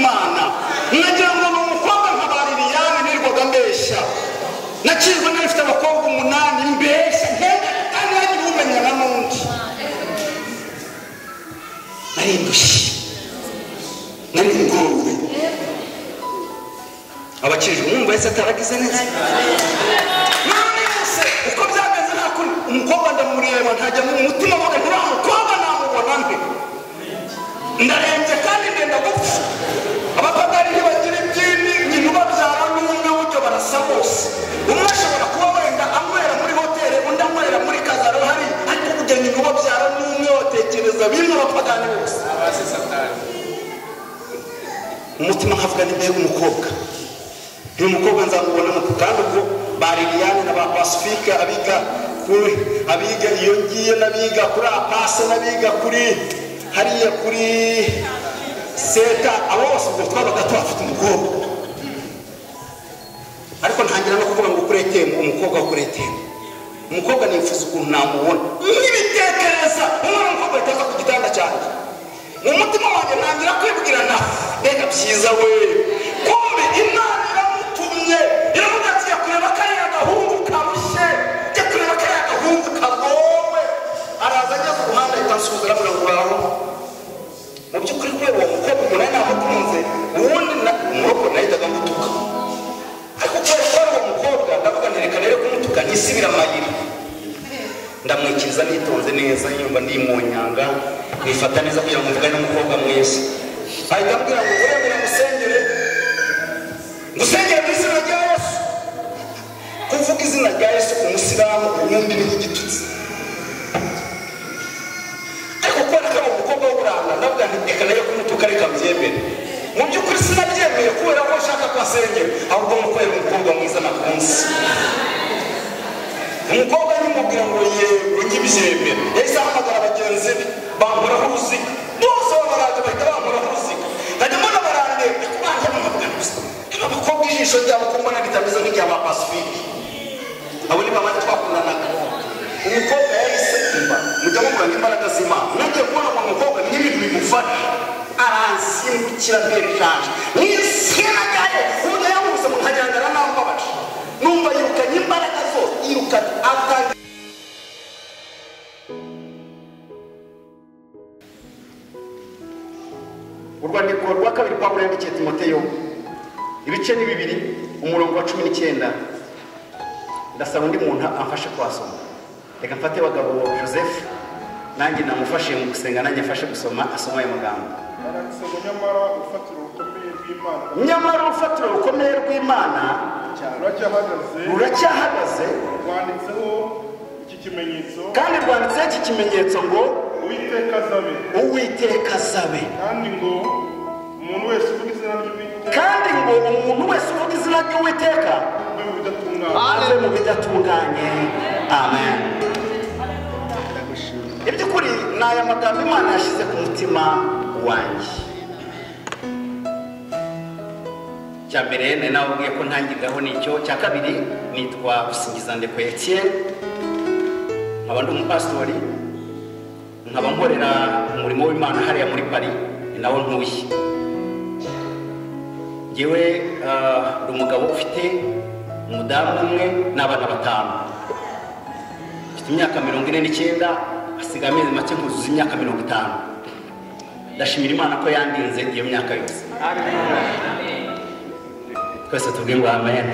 y'Imana. Nagira ngo ni umukobwa nka ba Liliane nirwaga mbeshya. Nakijwe nari mfite abakobwa 8 mbeshya ntega kandi hagira umenyana n'undi. Nari ndushye, nari ngowe. Abakijwe mwumva Yesu ataragize neza. None se uko byagenze nta kundi, umukobwa ndamureba ntajya mu mutima mvuga nti uriya mukobwa namubona nte, ndarembye kandi ndenda gupfa. Abapagani ntibagira idini, nyina ubabyara n'umwe buryo barasa bose. Umwe ashobora kuba wenda anywera muri hoteli, undi anywera muri kazaro hari, ariko burya nyina ubabyara n'umwe batekereza bimwe abapagani bose. Umutima nkavuga ni mbega umukobwa, uyu mukobwa nzamubona kandi ubwo ba Liliane na ba Pacifique abiga kuri, abiga iyo ngiye n'abiga kuri Apase n'abiga kuri hariya kuri Seta, abo bose ubwo twabaga tuhafite umukobwa. Ariko ntangira no kuvuga ngo kuri ATM, umukobwa wo kuri ATM, umukobwa nifuza ukuntu namubona nkibitekereza umwana w'umukobwa ahita aza ku gitanda cyanjye. Mu mutima wanjye ntangira kwibwira na mbega byiza we, kumbe Imana iramutumye, iravuga ati jya kureba kariya gahungu karushye, jya kureba kariya gahungu kagowe. Araza ageze uruhande ahita ansuhuza aravuga ngo uraho. Mu by'ukuri kubera uwo mukobwa umuntu yari namukunze, ubundi umuroko nahitaga mutuka, ariko kubera ko ari uwo mukobwa ndavuga nti reka rero kumutuka nisibira amayira. Ndamwikiriza nitonze neza, nyumva ndi mu nyanga, nifata neza kugira ngo mvugane n'umukobwa mwiza. Ahita ambwira ngo uremera ngusengere, ngusengere mu izina rya Yesu. Kuvuga izina rya Yesu ku musilamu ubundi ni nk'igitutsi. Ariko kubera ko ari umukobwa w'uburanga ndavuga nti reka nayo kumutuka reka mbyemere. Mu by'ukuri sinabyemeye kubera ko nshaka ko asengera, ahubwo ni uko yari umukobwa mwiza nakunze. Umukobwa nyimubwira ngo yego nkibyemere, yahise ahamagara bagenzi be bankoraho uruziga, bose baraje bahita bankoraho uruziga. Nkajya mbona barandeba, ariko banjye bamubwira gusa aba bakobwa ijisho ryabo ko mbona ritameze nk'irya ba Pacifique, abo ni babandi twakundanaga. Umukobwa yahise imba, mujya mubura imbaraga z'Imana. Nagiye kubona ngo umukobwa ni ibintu bimufasha, aransimbukira ntera ijanja mu izina rya Yesu. Umuntu yamubuse mu nkagira nambabaje, numva yirukanye imbaraga zose, yirukanye atangira. Urwandiko rwa kabiri Pawulo yandikiye Timoteyo, ibice ni 2 umurongo wa 19. Ndasaba undi muntu amfashe kuhasoma. Reka mfate bagabo Joseph, nanjye namufashe mu gusenga, nanjye afashe gusoma, asoma ayo magambo. Nyamara urufatiro rukomeye rw'Imana ruracyahagaze, rwanditseho iki kimenyetso, kandi rwanditseho iki kimenyetso ngo Uwiteka azabe, Uwiteka azabe, kandi ngo umuntu wese uvuga izina ry'Uwiteka, kandi ngo umuntu wese uvuga izina ry'Uwiteka ave mu bidatunganye. Amen. Iby'ukuri ni aya magambo Imana yashyize ku mutima wanjye. Cya mbere nari nababwiye ko ntangiriraho nicyo. Cya kabiri nitwa Busingizandekwe Etienne, nkaba ndi umupasitori, nkaba nkorera umurimo w'Imana hariya muri Paris, ni nawo ntuye. Njyewe ndi umugabo ufite umudamu umwe n'abana 5. Mfite imyaka 49, hasigaye amezi make nkuzuza imyaka 50. Ndashimira Imana ko yandinze iyo myaka yose. Twese tuvuge ngo amen.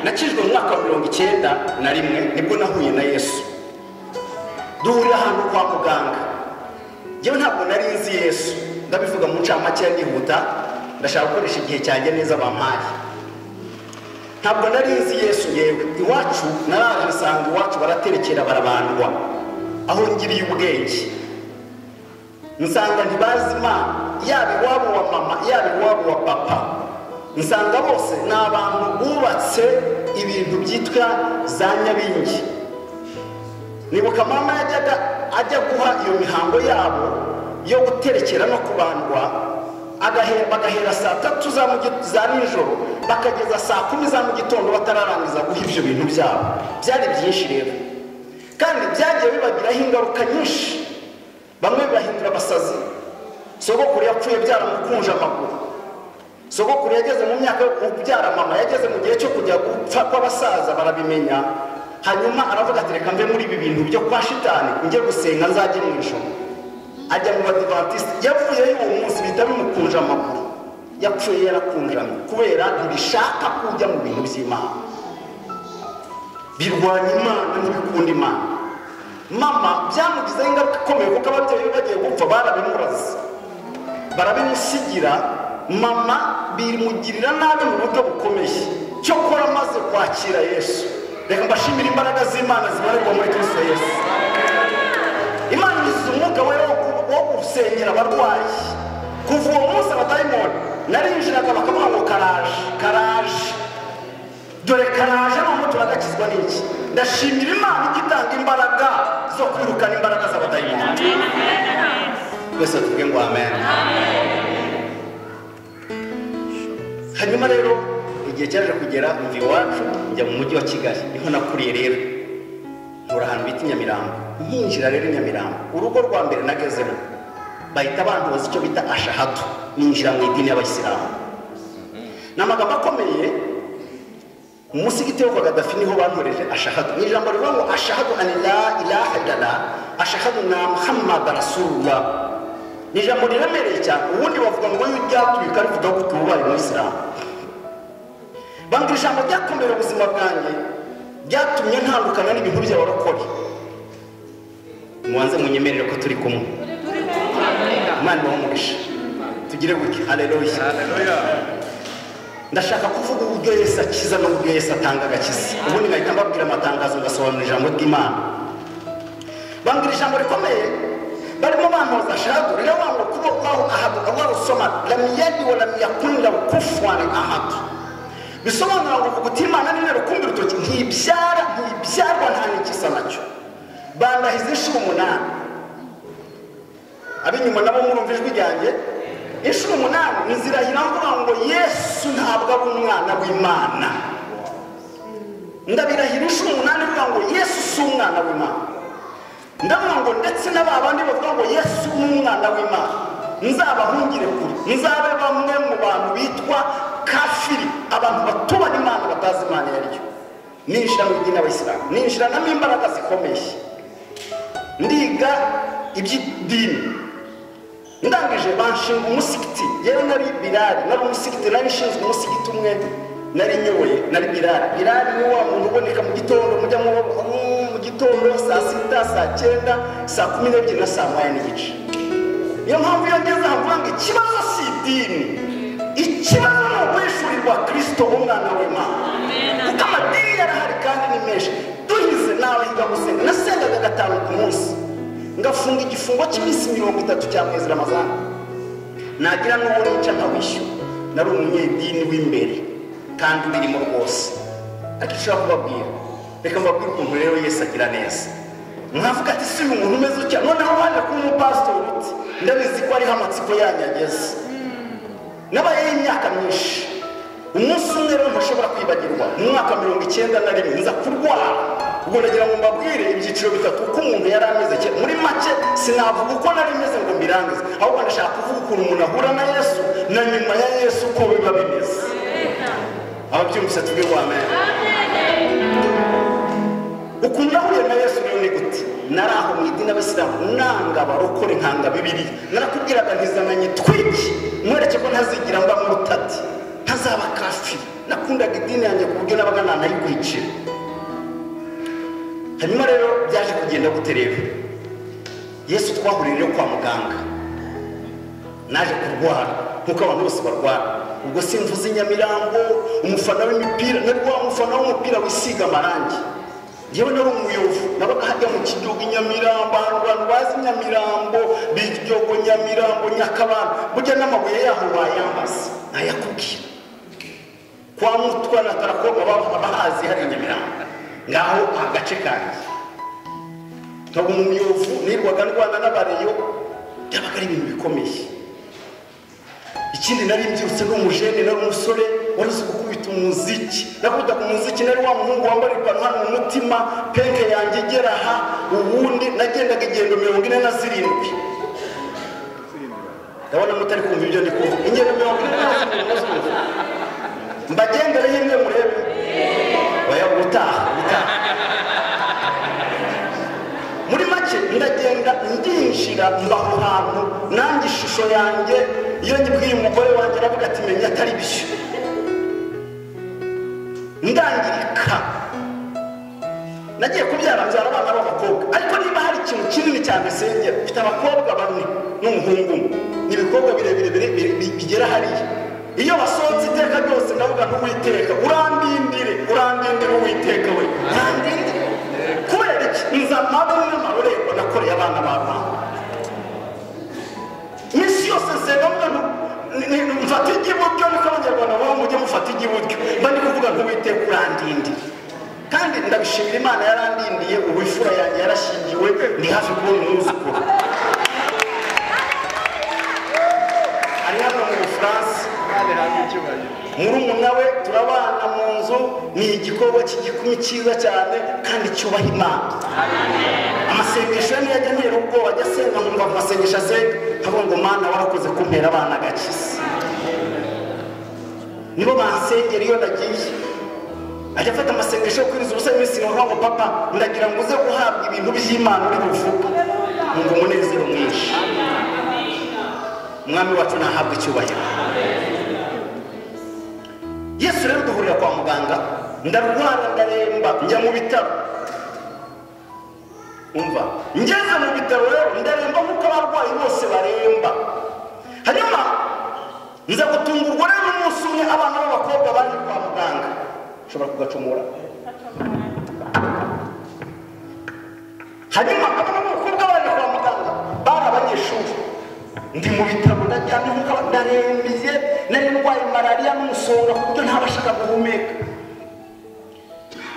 Nakijwe mu mwaka wa 91 nibwo nahuye na Yesu. Duhurira ahantu kwa muganga. Njyewe ntabwo nari nzi Yesu, ndabivuga mu ncamake nihuta, ndashaka gukoresha igihe cyanjye neza bampaye. Ntabwo nari nzi Yesu yewe. Iwacu naraje nsanga iwacu baraterekera barabandwa, aho ngiriye ubwenge nsanga ntibazi Imana, yaba iwabo wa mama yaba iwabo wa papa. Nsanga bose ni abantu bubatse ibintu byitwa za nyabingi. Nibuka mama yajyaga ajya guha iyo mihango yabo yo guterekera no kubandwa, bagahera saa 3 za nijoro bakageza saa 10 za mu gitondo batararangiza guha ibyo bintu byabo. Byari byinshi rero, kandi byagiye bibagiraho ingaruka nyinshi. Bamwe bibahindura abasazi, Sogokuru yapfuye byaramukunje amaguru. Sogokuru yageze mu myaka yo kubyara mama, yageze mu gihe cyo kujya gupfa kw'abasaza barabimenya. Hanyuma aravuga ati reka mve muri ibi bintu byo kwa shitani njye gusenga nzajye mu ijuru. Ajya mu Badivantiste. Yavuyeyo uwo munsi bihita bimukunja amaguru. Yapfuye yarakunjamye kubera ntibishaka kujya mu bintu by'Imana. Birwanya Imana, ntibikunda Imana. Mama byamugizeho ingaruka ikomeye kuko ababyeyi be bagiye gupfa barabimuraze, barabimusigira. Mama bimugirira nabi mu buryo bukomeye. Cyokora amaze kwakira Yesu, reka mbashimire imbaraga z'Imana zibarirwa muri Kristo Yesu. Imana inyuze umwuka wera wo gusengera abarwayi. Kuva uwo munsi abadayimoni narinjiraga bakavuga ngo karaje karaje, dore karaje, noneho turagakizwa n'iki? Ndashimira Imana igitanga imbaraga zo kwirukana imbaraga z'abadayimoni. Twese tuvuge ngo amen. Hanyuma rero igihe cyaje kugera mva iwacu njya mu mujyi wa Kigali, niho nakuriye rero. Nkura ahantu bita Nyamirambo. Nkinjira rero i Nyamirambo, urugo rwa mbere nagezemo bahita bantoza icyo bita ashahadu, ninjira mu idini y'Abayisilamu. Ni amagambo akomeye. Umusigiti wo kwa Gaddafi niho bantoreje ashahadu. Ni ijambo rivuga ngo ashahadu an la ilaha illallah, ashahadu na Muhammad rasulullah. Ni ijambo riremereye cyane. Ubundi bavuga ngo iyo uryatuye ukarivuga gutyo uba ubaye umuyisilamu. Bambwira ijambo ryakomera ubuzima bwanjye, ryatumye ntandukana n'ibintu by'abarokore. Mubanze munyemerere ko turi kumwe. Imana ibahe umugisha. Tugire gutya. Haleluya. Ndashaka kuvuga uburyo Yesu akiza n'uburyo Yesu atanga agakiza. Ubundi nkahita mbabwira amatangazo ngasobanura ijambo ry'Imana. Bambwira ijambo rikomeye barimo bantoza ashahadu riravuga ngo kuba Allahu ahadu Allahu samad lam yalid wa lam yakun lahu kufuwan ahad. Bisobanura ngo kuvuga uti Imana ni rukumbi urutoki, ntibyara ntibyarwa nta n'igisa nacyo. Bandahize inshuro 8. Ab'inyuma nabo murumva ijwi ryanjye. Inshuro 8 nzirahira mvuga ngo Yesu ntabwo ari umwana w'Imana. Ndabirahira inshuro 8 mvuga ngo Yesu si umwana w'Imana. Ndavuga ngo ndetse n'aba bandi bavuga ngo Yesu ni umwana w'Imana, nzabahungire kure, nzabe bamwe mu bantu bitwa kafiri, abantu batubaha Imana batazi Imana iyo ari yo. Ninjira mu idini y'Abayisilamu, ninjiranamo imbaraga zikomeye, ndiga iby'idini. Ndangije banshinga umusigiti. Yewe nari Bilali, nari umusigiti, nari nshinzwe umusigiti umwe nari nyoboye, nari Bilali. Bilali ni wa muntu uboneka mu gitondo, mujya mu gitondo saa 6, saa 9, saa 12 na saa 1:30. Niyo mpamvu iyo ngeze aha mvuga ngo ikibazo si idini, ikibazo ni uguhishurirwa Kristo umwana w'Imana. Kuko amadini yarahari kandi ni menshi. Duhize nawe higa gusenga. Nasengaga 5 ku munsi, ngafunga igifungo cy'iminsi 30 cya mwezi Ramazani. Nagira n'uwo nica nkawishyura. Nari umunyedini w'imbere kandi ubirimo rwose. Ariko nshobora kubabwira, reka mbabwire ukuntu rero Yesu agira neza. Mwavuga ati si uyu muntu umeze utya, noneho waje kuba umupasitori uti ndabizi ko ariho amatsiko yanyu ageze. Nabayeho imyaka myinshi. Umunsi umwe rero ntashobora kwibagirwa, mu mwaka 91 nza kurwara. Ubwo nagira ngo mbabwire ibyiciro bitatu uko umuntu yari ameze kera. Muri make sinavuga uko nari meze ngo mbirangize, ahubwo ndashaka kuvuga ukuntu umuntu ahura na Yesu na nyuma ya Yesu uko biba bimeze. Ababyumvise tuvuge ngo amen. Ukuntu nahuye na Yesu rero ni gute? Nari aho mu idini y'Abayisilamu, nanga abarokore, nkanga Bibiliya. Narakubwiraga ntizananye twiki, mwereke ko ntazigira mba murutati, ntazaba kafiri. Nakundaga idini yanjye ku buryo nabaga nanayikwicira. Hanyuma rero byaje kugenda gute rero? Yesu twahuriye rero kwa muganga. Naje kurwara nkuko abantu bose barwara. Ubwo simvuze i Nyamirambo, umufana w'imipira, nari wa mufana w'umupira wisiga amarangi. Yewe nari umuyovu, nabaga hajya mu Kidogo i Nyamirambo, abantu bazi Nyamirambo, Biryogo, Nyamirambo, Nyakabanda, burya n'amabuye yaho wayambaza nayakubwira. Kwa Mutwa na Tarakoma bahazi hari i Nyamirambo. Ngaho agace kanjye. Nkaba umuyovu, nirwaga ndwana n'abareyo, byabaga ari ibintu bikomeye. Ikindi nari mbyutse n'umujene, nari umusore wari uzi gukubita umuziki. Nakundaga umuziki, nari wa muhungu wambara ipantaro hano mu mutima, penke yanjye igera aha, ubundi nagendaga igendo 47. Ndabona mutari kumva ibyo ndi kuvuga. Ingendo 40 muzumva. Mbagendere yimwe murebe. Oya ubutaha. Muri make ndagenda ndinjira mbaho hantu nanjye ishusho yanjye iyo ngibwiye umugore wanjye aravuga ati menya atari byo. Ndangirika. Nagiye kubyara mbyara abana b'abakobwa, ariko niba hari ikintu kinini cyane sengera, mfite abakobwa bane n'umuhungu umwe, ni ibikorwa birebire bigera hariya. Iyo basohotse iteka ryose ndavuga n'Uwiteka, urandindire, urandindire Uwiteka we, urandindire. Kubera iki? Nza amabi n'amarorerwa nakoreye abana ba rubanda. Iminsi yose nsenga mvuga mfata iry'iburyo, niko Abanyarwanda bavuga mujye mufata iry'iburyo, mba ndi kuvuga nk'Uwiteka urandindire. Kandi ndabishimira Imana yarandindiye, ubu imfura yanjye yarashyingiwe, ndi hafi kubona umwuzukuru. Ari hano mu Bufaransa. Murumuna we turabana mu nzu, ni igikorwa cy'igikumi cyiza cyane kandi cyubaha Imana. Amasengesho ye ajya antera ubwoba, ajya asenga nkumva amasengesho asenga, nkavuga ngo Mana warakoze kumpera abana agakiza. Nibo bansengera iyo nagiye. Ajya afata amasengesho yo kwiriza ubusa iminsi irindwi ngo papa ndagira ngo uze guhabwa ibintu by'Imana uri buvuga. Numva umunezero mwinshi. Umwami wacu nahabwa icyubahiro. Yesu rero duhurira kwa muganga, ndarwara ndaremba njya mu bitaro. Umva, ngeze mu bitaro rero ndaremba nk'uko abarwayi bose baremba. Hanyuma nza gutungurwa rero n'umunsi umwe abana b'abakobwa baje kwa muganga. Ushobora kugacomora. Hanyuma abana b'abakobwa baje kwa muganga, bari abanyeshuri. Ndi mu bitaro ndaryamye nk'uko ndarembye, nari ndwaye malariya n'umusonga ku buryo ntabashaga guhumeka.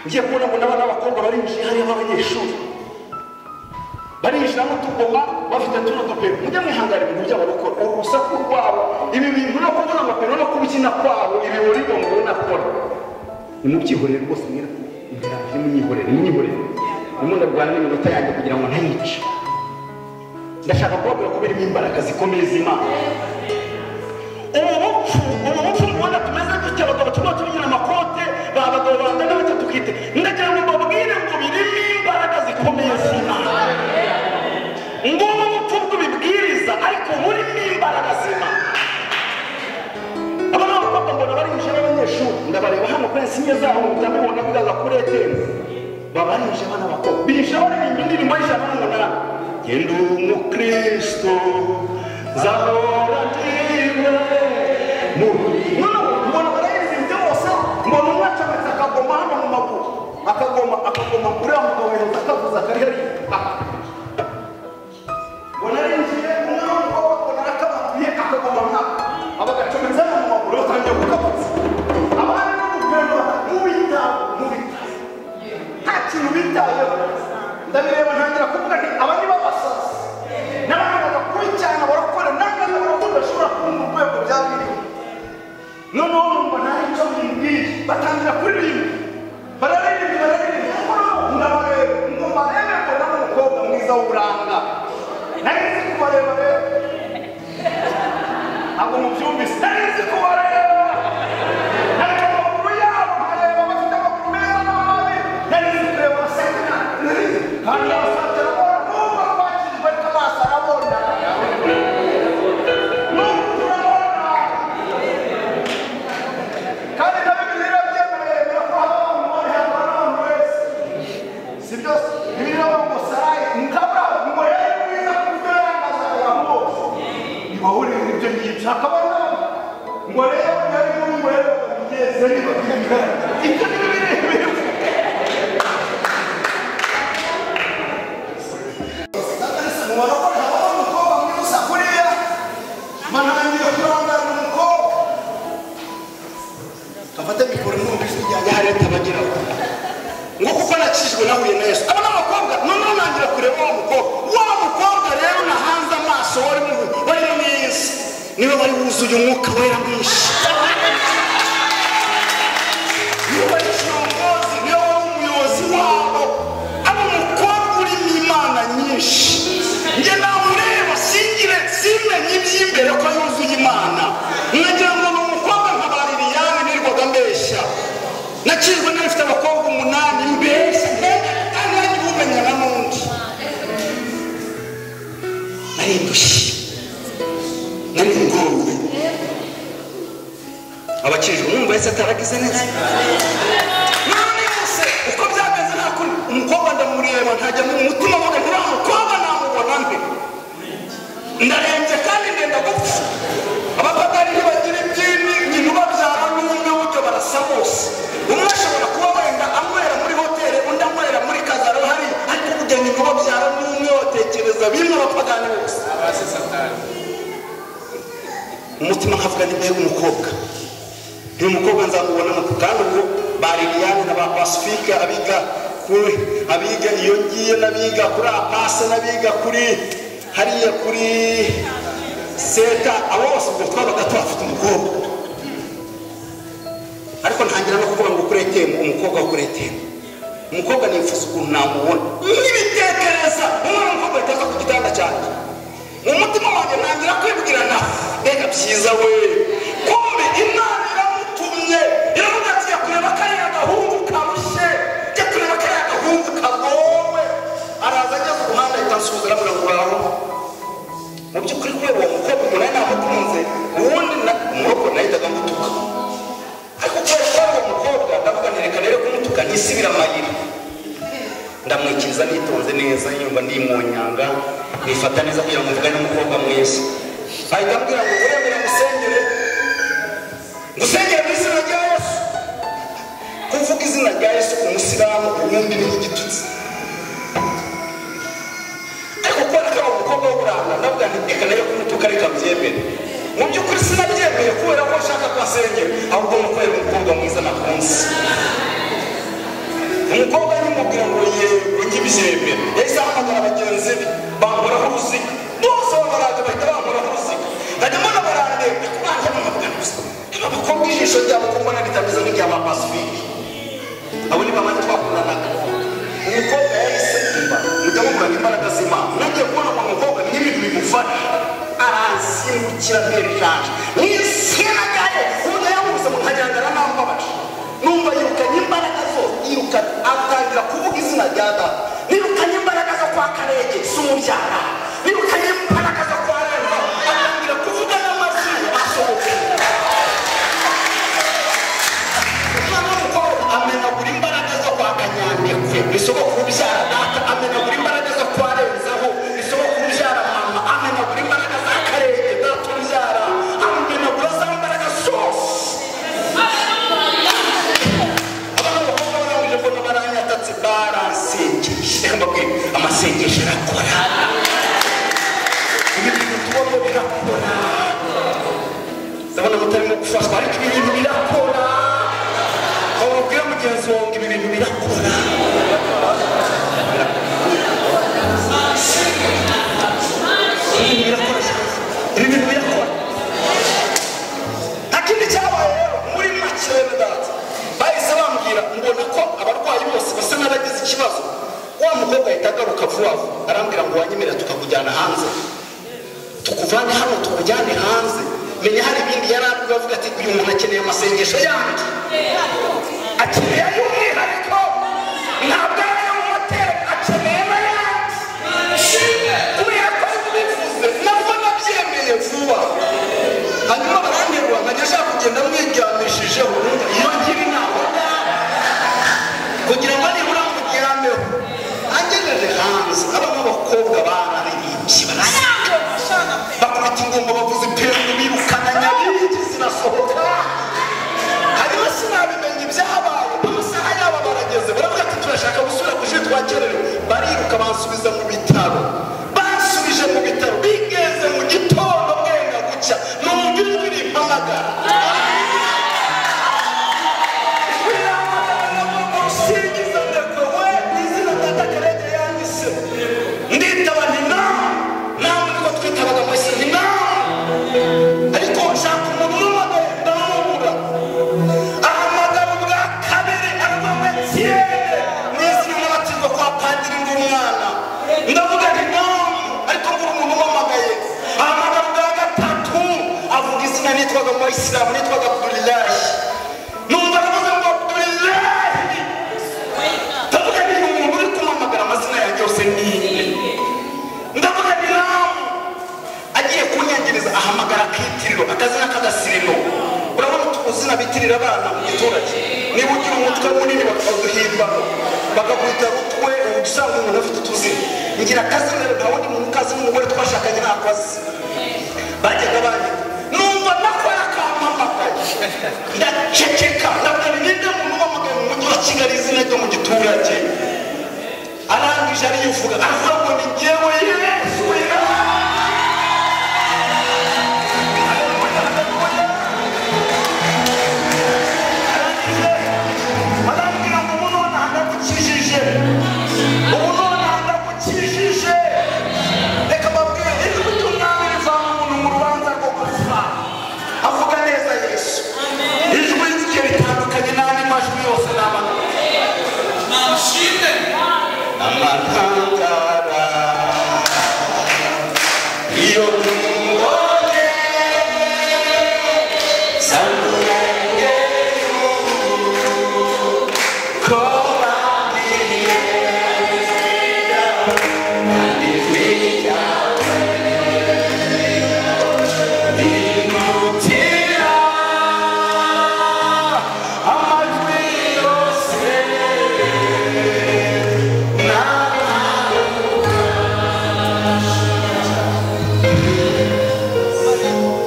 Ngiye kubona ngo n'abana b'abakobwa barinjiye hariya b'abanyeshuri. Barinjiramo tugoma bafite tuno dupero. Mujye mwihangana ibintu by'abarokore, urusaku rwabo, ibi bintu no kubona amapero no kubyina kwabo, ibi burigo mubona akora. Nimubyihorere rwose mwere nimunyihorere, nimunyihorere. Ndimo ndarwana n'iminota yanjye kugira ngo ntayice. Ndashaka kubabwira ko birimo imbaraga zikomeye z'Imana. Ubu bupfu mubona tumeze dutya, abagabo tuba tubigira amakote, abagabo bangana batya tukite. Ndagira ngo mbabwire ngo birimo imbaraga zikomeye z'Imana. Ngubu bupfu bw'ibibwiriza ariko burimo imbaraga z'Imana. Abana b'abakobwa mbona barinjira b'abanyeshuri, ndabareba hano kuri insinge zabo ndabibona bigaza kuri ATM. Babarinjira abana b'abakobwa, binjira baririmba indirimbo y'108. Genda umukristo nzahora ndiwe. Noneho mbona barayiririmbye bose, mbona umwe acometse akagoma hano mu maguru, akagoma uriya mugabo yahoze akavuza kari hariya. Mbona arinjiye umwe w'umukobwa mbona arakabatuye akagoma nkaka, abagacometse hano mu maguru batangiye kukavuza. Abandi no gupendo mubitaho, nta kintu bitayeho. Ndabireba ntangira kuvuga nti aba ni babasazi n'abantu bagakurikirana barakora n'akazi barakora bashobora kumva urwego byabiriwe. Noneho numva nta icyo bimbwiye, batangira kuririmba, bararirimba, ndabareba ngo mbarebe mbona n'umukobwa mwiza w'uburanga. Nari nzi kubareba rero, ntabwo mubyumvise, nari nzi kubareba, nkareba amaguru yabo, nkareba bafite amaguru meza n'amabi, nari nzi kureba baseka, kandi abasatira numva twakijwe ariko amaso arabona. N'ubu turabona. Kandi na Bibiliya irabyemera ko haba abantu bari hano n'abantu wese. Si byose, Bibiliya iravuga ngo Sarayi mukabura ngo yari mwiza ku buryo yangazaga abantu bose. Ntibahurire ibyo ngibyo, hakaba n'abantu ngo rero yari mubi ngo rero bigeze niba ibyo ni birebire. Umukobwa mwiza kuriya, manangiye kurangana umukobwa. Afate mikoro numva ijwi ryanjye hariya tabageraho. Ngo kuko nakijijwe nahuye na Yesu. Aba n'abakobwa noneho nangira kureba wa mukobwa. Wa mukobwa rero nahanze amaso wari mwiza. Niwe wari wuzuye umwuka wera mwinshi. Niwe wari kiongozi, niwe wari umuyobozi wabo. Aba umukobwa urimo Imana nyinshi. Njye namureba singire simenye iby'imbere ko Yesu ataragize neza. None se uko byagenze nta kundi, umukobwa ndamureba ntajya mu mutima mvuga nti uriya mukobwa namubona nte, ndarembye kandi ndenda gupfa. Abapagani ntibagira idini, nyina ubabyara n'umwe buryo barasa bose. Umwe ashobora kuba wenda anywera muri hoteli, undi anywera muri kazaro hari, ariko burya nyina ubabyara n'umwe batekereza bimwe abapagani bose. Umutima nkavuga ni mbega umukobwa, uyu mukobwa nzamubona kandi ubwo ba Liliane na ba Pacifique abiga kuri, abiga iyo ngiye n'abiga kuri Apase n'abiga kuri hariya kuri Seta, abo bose ubwo twabaga tuhafite umukobwa. Ariko ntangira no kuvuga ngo kuri ATM, umukobwa wo kuri ATM, umukobwa nifuza ukuntu namubona, nkibitekereza umwana w'umukobwa ahita aza ku gitanda cyanjye. Mu mutima wanjye ntangira kwibwira na mbega byiza we, kumbe Imana iramutumye, iravuga ati jya kureba kariya gahungu karushye, jya kureba kariya gahungu kagowe. Araza ageze uruhande ahita ansuhuza aravuga ngo uraho. Mu by'ukuri kubera uwo mukobwa umuntu yari namukunze, ubundi umurokore nahitaga mutuka, ariko kubera ko ari uwo mukobwa ndavuga nti reka rero kumutuka ntisibire amayira. Ndamwikiriza nitonze neza, yumva ndi mu nyanga, nifata neza kugira ngo mvugane n'umukobwa mwiza. Ahita ambwira ngo uremera ngusengere, ngusengere mu izina rya Yesu. Kuvuga izina rya Yesu ku musilamu ubundi ni nk'igitutsi, ariko kubera ko ari umukobwa w'uburanga ndavuga nti reka nayo kumutuka reka mbyemere. Mu by'ukuri sinabyemeye kubera ko nshaka ko asengera, ahubwo ni ukubera umukobwa mwiza nakunze. Umukobwa nimubwira ngo yego nkibyemere, yahise ahamagara bagenzi be bankoraho uruziga, bose baraje bahita bankoraho uruziga. Nkajya mbona barandeba kubanje nkavuga gusa aba bakobwa ijisho ryabo ko mbona ritameze nk'irya ba Pacifique, abo ni babandi twakundanaga. Umukobwa yahise imba mujya mubura imbaraga z'Imana. Nagiye kubona uwo mukobwa n'ibintu bimufasha, aransimbukira ntera ijanja mu izina rya Yesu. Umuntu yamubuze mu nkajyangara nambabaje, numva yirukanye imbaraga zose, yirukanye atangira kuvuga izina rya data, nirukanye imbaraga zo kwa Karege si umubyara, nirukanye imbaraga zo kwa Renzo, atangira kuvuga n'amazina asohoka. Umwana w'umukobwa amenagura imbaraga zo kwa Kanyandekwe, ni sogokuru ubyara data, amenagura imbaraga zo kwa Renzaho, ni sogokuru ubyara mama, amenagura imbaraga za Karege data ubyara, amenagura za mbaraga zose. Abana b'abakobwa barangije mbona baranyatatse, baransengeje. Reka mbabwire, amasengesho arakora, ibi bintu tubona birakora. Ndabona mutarimo gufashwa, ariko ibi bintu birakora. Aho ubwira mugenzi wawe ngo ibi bintu birakora. Ibi bintu birakora, ibi bintu birakora. Nta kindi cyabaye rero muri make bene data, bahise bambwira mbona ko abarwayi bose basa n'abagize ikibazo. Wa mukobwa ahita agaruka vuba vuba arambwira ngo wanyemerera tukakujyana hanze, tukuvane hano tukujyane hanze. Menya hari ibindi yari avuga avuga ati uyu muntu akeneye amasengesho yanjye, akeneye ay'umwihariko, ntabwo ari ayo mu hoteli, akeneye n'ayandi. Kubera ko bivuze nabwo nabyemeye vuba. Hanyuma baranterura nkajya nshaka kugenda mwiryamishijeho, iyo ngira inama kugira ngo nibura muryameho. Angejeje hanze abana b'abakobwa bararirimbye, barayanga, bakubita ingoma, bavuza imperu, birukana nyabingi zirasohoka. Hanyuma sinabimenya ibyabaye, amasaha yabo barageze baravuga ati turashaka gusubira ku ishuri twakererewe. Bariruka bansubiza mu bitaro, bansubije mu bitaro bigeze mu gitondo bwenda gucya, numva ijwi rimpamagara. Usingiza ndekwe we, izina data Karege yanyise. Nditaba nti nawe, nawe niko twitabaga mu isi nti nawe. Ariko nshaka umuntu umumagaye ndamubura. Ahamagara ubwa kabiri aravuga ngo Etienne, mu izina n'abatizwa kwa padiri ndi umwana. Ndavuga nti nawe, ariko mbura umuntu umumagaye. Ahamagara ubwa gatatu avuga izina nitwaga mu bayisilamu, nitwaga Abdulillahi. Numva aravuze ngo Abdulillahi. Ndavuga nti umuntu uri kumamagara amazina yanjye yose ni nde? Ndavuga nti nawe. Agiye kunyangiriza ahamagara akitiriro, akazina k'agasirino. Urabona utuzina bitirira abana munini bakaduhimbamo bakakwita rutwe, usanga umuntu afite utuzina. Ngira akazina nta wundi muntu ukazi n'umugore twashakanye ntako azi. Bajyaga banyita numva nako yakampamagaye ndaceceka, ndavuga nti ninde muntu umpamagaye mu mujyi wa Kigali izina ryo mu giturage? Arangije arivuga aravuga ngo ni njyewe Yesu. Arambwira ngo ubu nonaha ndagukijije, ubu nonaha ndagukijije. Reka mbabwire, ijwi ry'umwami rivana umuntu mu rubanza rwo gupfa. Avuga neza Yesu. Ijwi rye ritandukanye n'andi majwi yose n'abantu. Amantangara iyo mbonye sangurenge ko bambwiye kandi ijwi ryawe ringutira amajwi yose.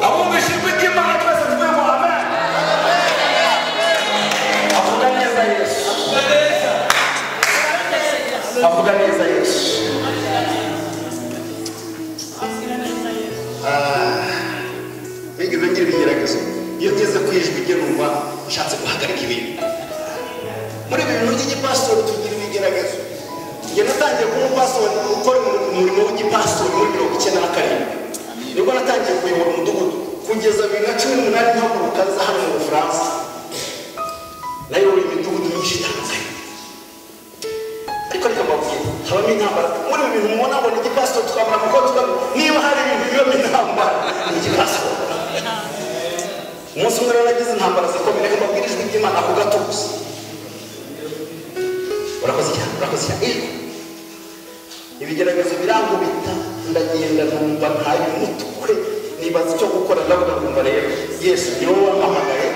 Abumvise ijwi ry'Imana twese tuvuge ngo amen. Avuga neza Yesu, avuga neza Yesu. Nigeze ngira ibigeragezo, iyo ngeze ku ijwi rye numva nshatse guhagarika ibintu. Muri ibi bintu by'igipasitori tugira ibigeragezo. Njye natangiye kuba umupasitori, gukora umurimo w'igipasitori muri 97, nibwo natangiye kuyobora umudugudu kugeza 2018 mpaguruka nza hano mu Bufaransa. Nayoboye imidugudu myinshi itandukanye, ariko reka mbabwire, habamo intambara muri ibi bintu mubona ngo ni igipasitori, twambara amakoti, niba hari ibintu bibamo intambara ni igipasitori. Umunsi umwe rero nagize intambara zikomeye, reka mbabwire ijwi ry'Imana ako gato gusa. Urakoze cyane, urakoze cyane. Ijwi ibigeragezo birankubita, ndagenda numva ntaye umutwe, nibaza icyo gukora. Ndavuga nkumva rero Yesu ni wowe wampamagaye,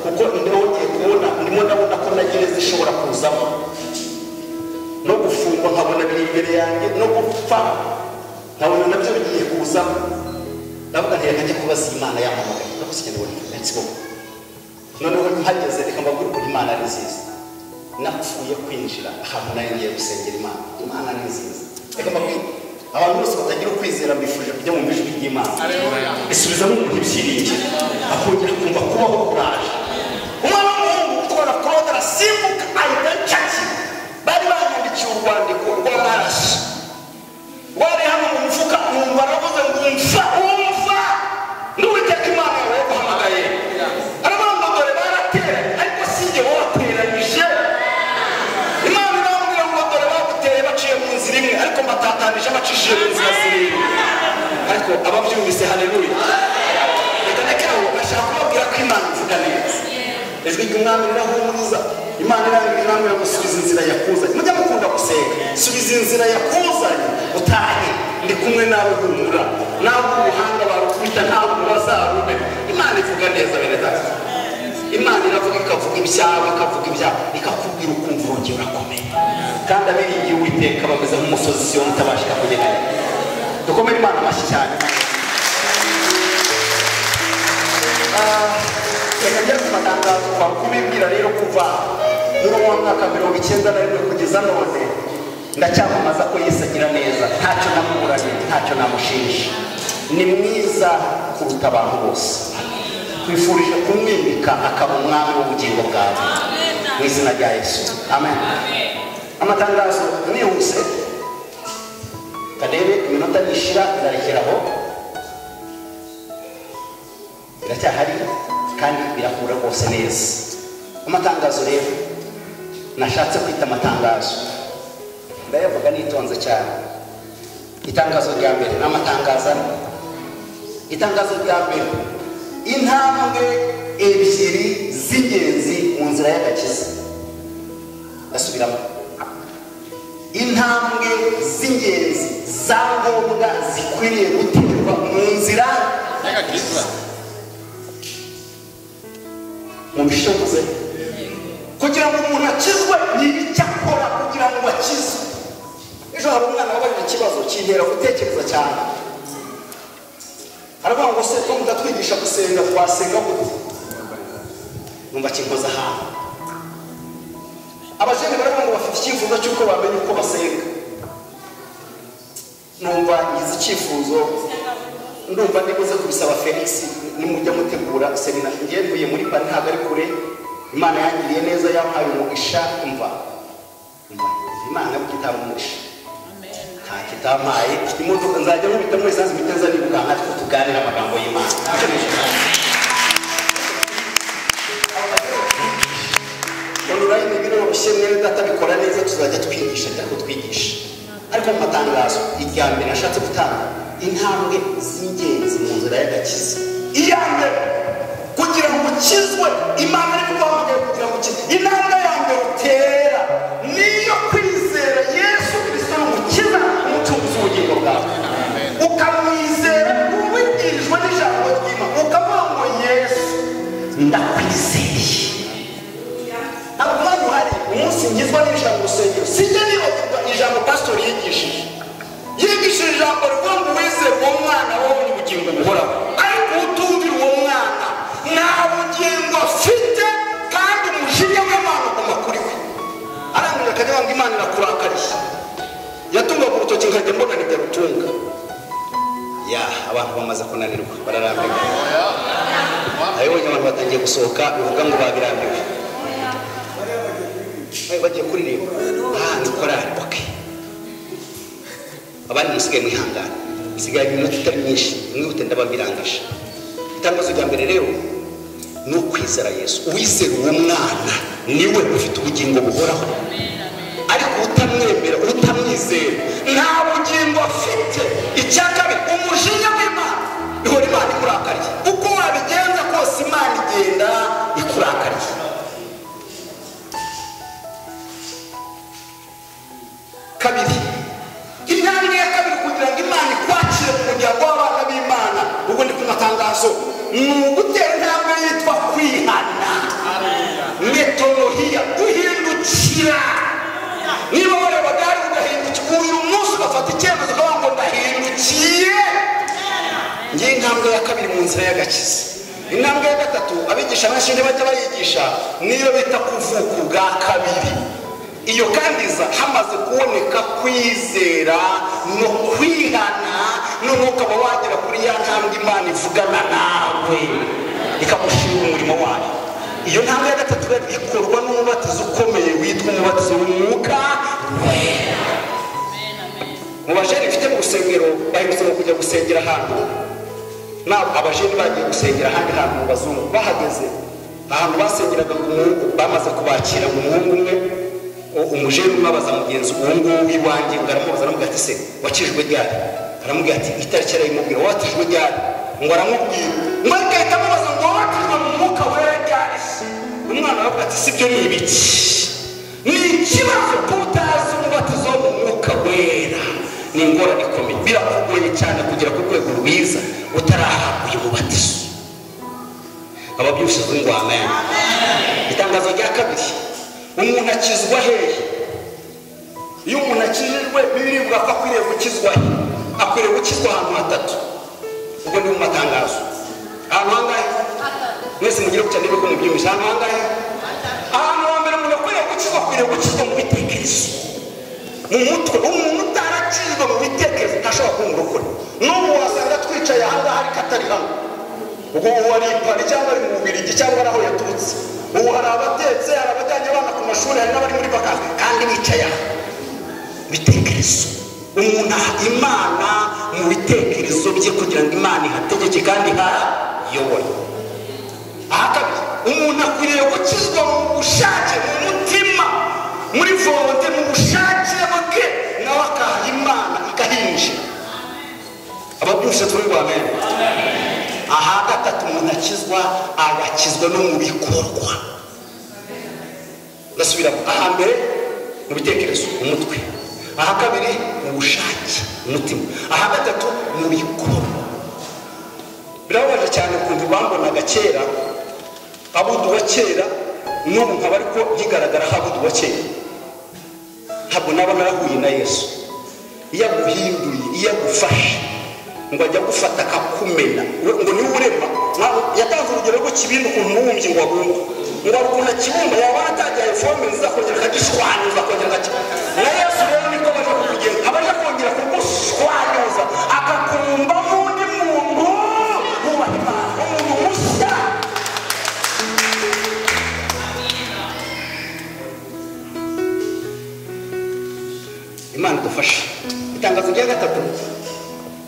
kuko ndimo ngiye kubona, ndimo ndabona ko na gereza ishobora kuzamo, no gufungwa nkabona biri imbere yanjye, no gupfa nkabona nabyo bigiye kuzamo. Ndavuga nti reka njye kubaza Imana yampamagaye. Urakoze cyane, merci beaucoup. Noneho mpageze, reka mbabwire ukuntu Imana ari nziza. Napfuye kwinjira ahantu nayo ngiye gusengera Imana. Imana ni nziza. Reka mbabwire, abantu bose batagira ukwizera mbifurije kujya mu ijwi ry'Imana. Isubizamo umuntu ibyiringiro, akongera kumva kubaho kuraje. Umwana w'umuhungu utwara Claude arasimbuka ahita anshakira. Bari banyandikiye urwandiko rw'amaraso wari hano mu mufuka, numva aravuze ngo umfa umfa n'Uwiteka Imana yawe yaguhamagaye. Aravuga ngo dore barateranye, ariko si njye wabateranyije. Imana irambwira ngo dore baguteye baciye mu nzira imwe, ariko mbatatanije bacishije mu nzira zirindwi. Ariko ababyumvise haleluya. Reka ndeke aho, bashaka kubabwira ko Imana ivuga neza. Ijwi ry'umwami rirahumuriza. Imana irambwira ngo subiza inzira yakuzanye. Mujya mukunda gusenga, subiza inzira yakuzanye utahe, ndi kumwe nawe humura. Nawe ubuhanga barukubita ntabwo bazarube. Imana ivuga neza bene data. Imana iravuga, ikavuga ibyawe, ikavuga ibyawe, ikakubwira ukumva urongera urakomeye. Kandi abiringiye Uwiteka bameze nk'umusozi Siyoni utabashika kunyeganyega. Dukomere Imana amashyi cyane. Reka njye ku matangazo kubibwira rero, kuva muri uwo mwaka 91 kugeza none ndacyamamaza ko Yesu agira neza. Ntacyo namuburanye, ntacyo namushinja, ni mwiza kuruta abantu bose. Twifurije kumwimika akaba umwami w'ubugingo bwawe mu izina rya Yesu, amen. Amatangazo nihuse, kadebe iminota nishira ndarekeraho, biracyahari kandi birakura rwose neza. Amatangazo rero nashatse kwita amatangazo, ndayavuga nitonze cyane. Itangazo rya mbere ni amatangazo ane. Itangazo rya mbere, intambwe ebyiri z'ingenzi mu nzira y'agakiza. Ndasubiramo, intambwe z'ingenzi za ngombwa zikwiriye guterwa mu nzira y'agakiza. Mu bishoboze. Kugira ngo umuntu akizwe ni icyo akora kugira ngo akizwe. Ejo hari umwana wabajije ikibazo kintera gutekereza cyane. Aravuga ngo se ko mutatwigisha gusenga twasenga gute? Numva kinkoza ahantu. Abajene baravuga ngo bafite icyifuzo cy'uko bamenya uko basenga. Numva ngize icyifuzo, ndumva ndibuze kubisaba Felix nimujya mutegura semina. Ngiye ntuye muri Paris ntabwo ari kure. Imana yangiriye neza yampaye umugisha, umva Imana yagitanga umugisha. Amen. Nta kitampaye imodoka nzajya nkubita muri esanse biteza nibuka natwe tuganira amagambo y'Imana. Online biroroshye mwene data bikora neza tuzajya twigisha cyangwa twigisha. Ariko mu matangazo irya mbere nashatse gutanga intambwe z'ingenzi mu nzira y'agakiza. Iya mbere kugira ngo ukizwe, Imana iri kuguhamagara kugira ngo ukizwe. Intambwe ya mbere utera niyo kwizera Yesu Kristo umukiza umucunguzi w'ubugingo bwawe. Ukamwizera ubibwirijwe n'ijambo ry'Imana, ukavuga ngo Yesu ndakwizeye. Ntabwo umwanya uhari umunsi ngizwa n'ijambo rusengero sijya nibagirwa ijambo pasitori yigishije. Yigishije ijambo rivuga ngo wizere uwo mwana wabonye ubugingo buhoraho, ariko utumvira uwo mwana nta bugingo afite kandi umujinya w'Imana uguma kuri we. Arangije akajya ngo Imana irakurakariye. Yatungaga urutoki nkajya mbona nibyo rutunga. Ya abantu bamaze kunanirwa bararambirwa. Abibonye abantu batangiye gusohoka bivuga ngo babirambiwe. Bagiye kuririmba. Ni korali, okay. Abandi musigaye mwihangane. Musigaye iminota itari myinshi, mwihute ndababirangije. Itangazo rya mbere rero ni ukwizera Yesu. Uwizera uwo mwana niwe ufite ubugingo buhoraho. Ariko utamwemera, utamwizera nta bugingo afite. Icya kabiri, umujinya w'Imana ihora Imana ikurakariye. Uko wabigenza kose Imana igenda ikurakariye. Kabiri, intambwe ya kabiri kugira ngo Imana ikwakire mu muryango w'abana b'Imana, ubwo ndi ku matangazo, ni ugutera intambwe yitwa kwihana. Metanoia, guhindukira. Niba warebaga hari ugahindukira, uyu munsi ugafata icyemezo ukavuga ngo ndahindukiye. Ngiye intambwe ya kabiri mu nzira y'agakiza. Intambwe ya gatatu abigisha benshi ntibajya bayigisha, niyo bita kuvuka ubwa kabiri. Iyo kandi iza hamaze kuboneka kwizera no kwihana, noneho ukaba wagera kuri ya ntambwe Imana ivugana nawe ikagushira umurimo wayo. Iyo ntambwe ya gatatu ikorwa n'umubatizo ukomeye witwa umubatizo w'umwuka wera. Mu bajene mfite mu rusengero baherutse kujya gusengera ahantu, nabo abajene bagiye gusengera ahandi hantu mu bazungu. Bahageze ahantu basengeraga ngo umuhungu, bamaze kubakira ngo umuhungu umwe, umujene umwe abaza mugenzi uwo nguwo w'iwanjye, ngo aramubaza aramubwira ati se wakijwe ryari? Aramubwira ati itariki arayimubwira. Watijwe ryari? Ngo aramubwira. Ngo agahita amubaza ngo watijwe mu mwuka wera ryari? Umwana aravuga ati si byo ni ibiki? Ni ikibazo kuba utazi umubatizo mu mwuka wera. Ni ingorane ikomeye, birakugoye cyane kugera ku rwego rwiza utarahabwa uyu mubatizo. Ababyushije ngo amen. Itangazo rya kabiri, umuntu akizwa hehe? Iyo umuntu akijijwe, Bibiliya ivuga ko akwiriye gukizwa he? Akwiriye gukizwa ahantu hatatu. Ubwo ni mu matangazo. Ahantu hangahe? Mwese mugire ku cyane ko mubyumvise. Ahantu hangahe? Ahantu hambere umuntu akwiriye gukizwa, akwiriye gukizwa mu bitekerezo. Mu mutwe. Umuntu utarakizwa mu bitekerezo ntashobora kuba umurokore. N'ubu wasanga twicaye aha ngaha ariko atari hano. Ubwo uwo ari i Paris cyangwa ari mu Bubiligi cyangwa ari aho yaturutse. Ubu hari abatetse, hari abajyanye abana ku mashuri, hari n'abari muri vakansi kandi bicaye aha. Bitekerezo. Umuntu aha Imana mu bitekerezo bye kugira ngo Imana ihategeke kandi ihayobore. Aha kabiri, umuntu akwiriye gukizwa mu bushake, mu mutima, muri volonté, mu bushake bwe, nawe akaha Imana ikahinjira. Ababyumvise turi ngo amen. Aha gatatu, umuntu akizwa agakizwa no mu bikorwa. Ndasubiramo. Aha mbere mu bitekerezo, umutwe. Aha kabiri mu bushake, umutima. Aha gatatu mu bikorwa. Birababaje cyane ukuntu bambonaga kera, abudu wa kera N'ubu nkaba ariko nkigaragara habudu wa kera, ntabwo naba narahuye na Yesu. Iyo aguhinduye, iyo agufashe, ngo ajya gufata akakumena, ngo niwe urema. Yatanze urugero rw'ikibindi ukuntu umubumbyi ngo abumba, ngo ukuntu akibumba yabona atagiye forme nziza akongera akagishwanyuza, akongera akakibumba. Na Yesu rero niko abaje kukugenza, abaje kongera kugushwanyuza akakubumbamo undi muntu wubaha Imana, umuntu mushya. Imana idufashe. Itangazo rya gatatu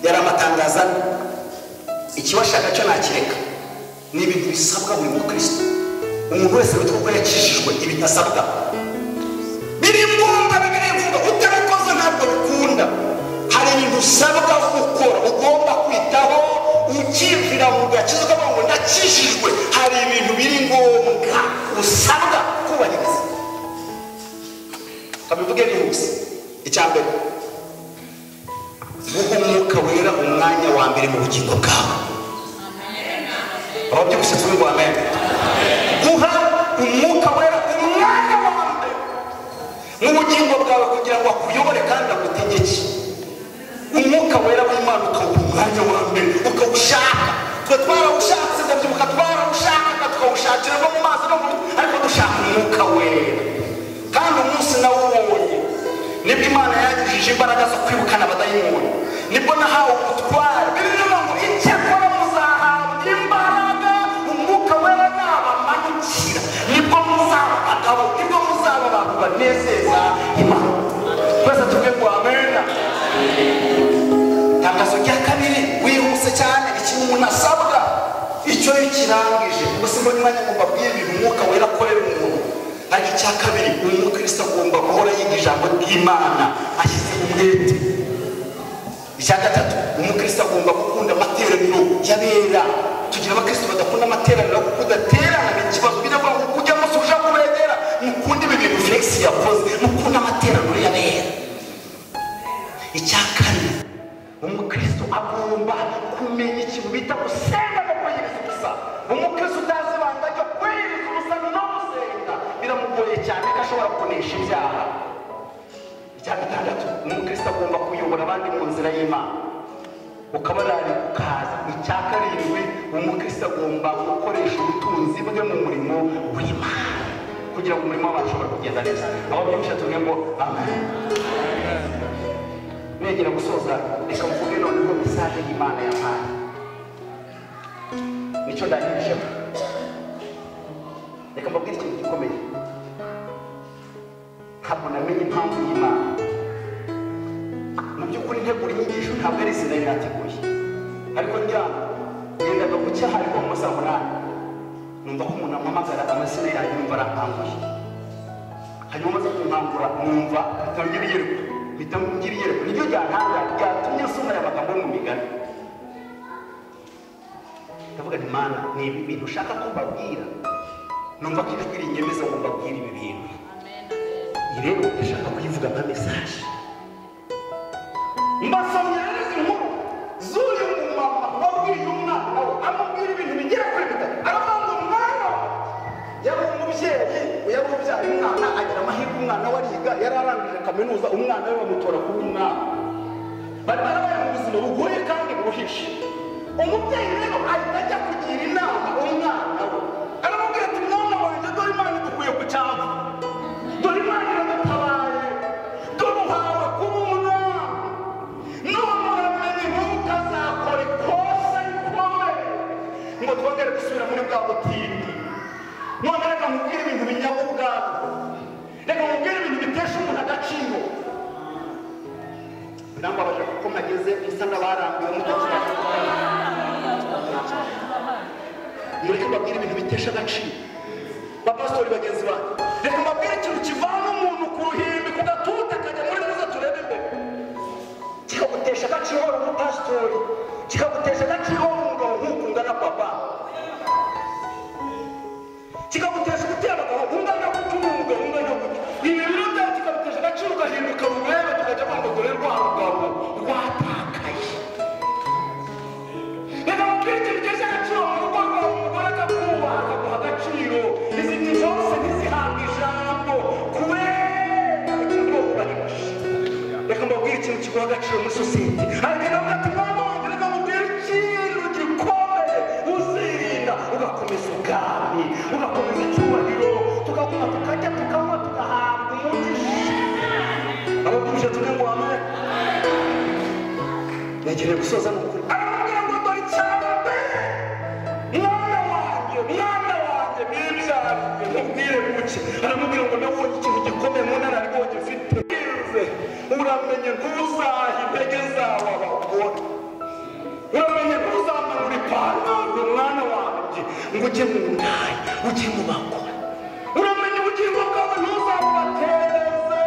yari amatangazo ane. Ikiwashaka cyo nakireka, ni ibintu bisabwa buri mukristo. Umuntu wese witwa ko yakijijwe, ibintu asabwa biri ngombwa. Bibiliya ivuga utabikoze ntabwo bikunda. Hari ibintu usabwa gukora, ugomba kwitaho ukinjira mu gakiza ukavuga ngo ndakijijwe. Hari ibintu biri ngombwa usabwa kubahiriza. Kabivuge nihuse. Icya mbere, guha Umwuka Wera umwanya wa mbere mu bugingo bwawe. Ababyumvise turi ngo amen. Guha Umwuka Wera umwanya wa mbere mu bugingo bwawe kugira ngo akuyobore kandi agutegeke. Umwuka Wera w'Imana ukawuha umwanya wa mbere, ukawushaka. Twe twarawushatse, ndabyibuka twarawushakaga, tukawushakira no mu mazi no mu, ariko dushaka Umwuka Wera. Kandi umunsi nawubonye nibwo Imana yanyujije imbaraga zo kwirukana abadayimoni, nibwo nahawe ubutware. Bibiliya ngo icyakora muzahabwa imbaraga Umwuka Wera nabamanukira, nibwo muzaba abagabo, nibwo muzaba abantu banezeza Imana. Twese tuvuge ngo amen. Itangazo rya kabiri wihuse cyane, ikintu umuntu asabwa icyo iyo kirangije. Ubwo simbona umwanya ngo mbabwire ibintu Umwuka Wera akorera umuntu. Ariko icya kabiri, umukristo agomba guhora yiga ijambo ry'Imana ashyize umwete. Icya gatatu, umukristo agomba gukunda amateraniro y'abera. Tugira abakristo badakunda amateraniro, kuko udaterana ni ikibazo. Biravuga ngo kujya munsi uja kubegera, mukunde ibi bintu Felix yakoze, mukunde amateraniro y'abera. Icya kane, umukristo agomba kumenya ikintu bita gusenga no kwiyiriza ubusa. Umukristo utazi ibanga ryo kwiyiriza ubusa no gusenga biramugoye cyane ko ashobora kunesha ibyaha. Icya gatandatu, umukristo agomba kuyobora abandi mu nzira y'Imana, ukabararika ukaza. Icya karindwi, umukristo agomba gukoresha ubutunzi bwe mu murimo w'Imana kugira ngo umurimo w'abantu ushobore kugenda neza. Aho byumvishe tuvuge ngo amen. Negera gusoza, reka mvuge noneho message y'Imana yampaye, nicyo ndangirijeho. Reka mbabwire ikintu gikomeye. Ntabwo namenye impamvu y'Imana. Mu by'ukuri ntegura inyigisho ntabwo ari izina nari nateguye, ariko ngira ngo ngendaga ku cyaha, ariko mu masaha 8 numva ko umuntu ampamagara amazina yanjye, numva arankanguye. Hanyuma amaze kunkangura numva mpita ngira iyerekwa, mpita ngira iyerekwa niryo ryantanga ryatumye nsoma aya magambo yo mu migani. Ndavuga nti Mana, ni ibi bintu ushaka ko mbabwira? Numva ko ijwi rinyemeza ngo mbabwire ibi bintu. Iyi rero ndashaka kuyivuga nka message. Mbasomye rero izi nkuru z'uyu mumama wabwiye umwana we, amubwira ibintu bigera kuri bitatu. Aravuga ngo mwana we, yari umubyeyi, yari ubyaye umwana, agira amahirwe umwana we ariga, yari arangije kaminuza, umwana we bamutora kuba umwana. Bari barabaye mu buzima bugoye kandi buruhije. Umubyeyi rero ahita ajya kugira inama umwana we, aramubwira ati mwana wanjye, dore Imana idukuye ku cyambu, dore Imana iradutabaye, dore uhawe kuba umwana, none uramenye ntukazakora ikosa rikomeye ngo twongere gusubira muri bwa butindi. None reka nkubwire ibintu binyaga ubwabo, reka nkubwire ibintu bitesha umuntu agaciro. Birambabaje kuko mpageze musa n'abarambiwe mutakibasha. Mureke mbabwire ibintu bitesha agaciro. Bapasitori bagenzi banjye, reka mbabwire ikintu kivana umuntu ku ruhimbi ku gatuti akajya muri muze turebe imbere, kikagutesha agaciro wari umupasitori, kikagutesha agaciro wari umugabo nk'uku ungana papa, kikagutesha ugutera abagabo ungana gutya, uri umugabo ungana gutya. Ibi biro byawe kikagutesha agaciro ugahinduka rubebe, tukajya kwanga dore rwa rugabo rwatakaye. Reka mbabwire ikintu gitesha agaciro mu rugo rwawe, umugore akakubaha akaguha agaciro. Izi divorce uw'agaciro muri sosiyete. Aragenda avuga ati mwana wanjye reka mubwire ikintu gikomeye uzirinda, ugakomeza ubwami, ugakomeza icyubahiro, tukaguma tukajya tukanywa tugahabwa umugisha. Ababyumvise tuvuge ngo amen. Negereye gusoza ni ukuri. Aramubwira ngo dore icyambere, mwana wanjye, mwana wanjye nibyariye, mubwire buke. Aramubwira ngo nabonye ikintu gikomeye mu nararibonye mfite. Uramenye ntuzahe intege zawe abagore, uramenye ntuzamanura ipantaro mwana wanjye ngo ujye mu ndaya, ujye mu bagore. Uramenye ubugingo bwawe ntuzabubateze.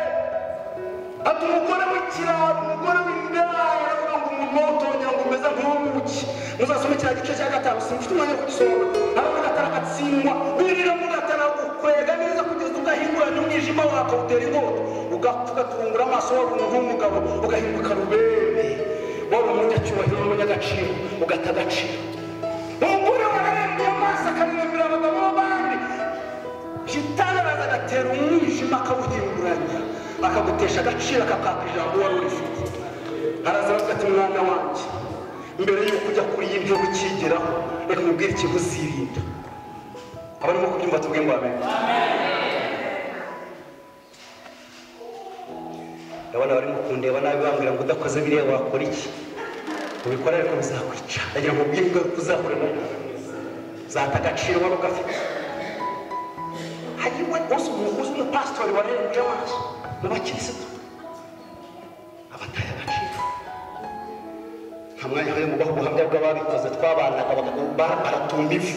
Ati umugore w'ikiraro, umugore w'indaya, aravuga ngo umuntu utongera ngo umeze nk'ubuki. Muzasome kiriya gice cya 5, simfite umwanya wo kugisoma. Aravuga ataragatsindwa, wirira mugataragukwega neza kugeza ugahinguranya umwijima wakawutera inkota, ugapfa ugatungura amaso wari umuntu w'umugabo, ugahinduka rubebe, wari umunyacyubahiro n'umunyagaciro, ugata agaciro. Umugore wararembye amaso akarembera abagabo b'abandi, shitani araza agatera umwijima akawuhinguranya, akagutesha agaciro, akakaka ijambo wari urifite. Araza aravuga ati mwana wanjye, mbere y'uko ujya kuri iyi ntebe ukigeraho, reka nkubwire ikintu uzirinda. Abarimo kubyumva tuvuge ngo amen. Ndabona barimo kundeba nabi bambwira ngo udakoze biriya wakora iki? Ubikora ariko bizakwica. Ndagira ngo ubwire ingaruka uzahura nayo. Zata agaciro wari ugafite. Hanyuma wose umupasitori warembye amaso mu bakirisitu abataye agaciro. Nta mwanya hari mu buhamya bw'ababikoze twabanaga baratumba ivu,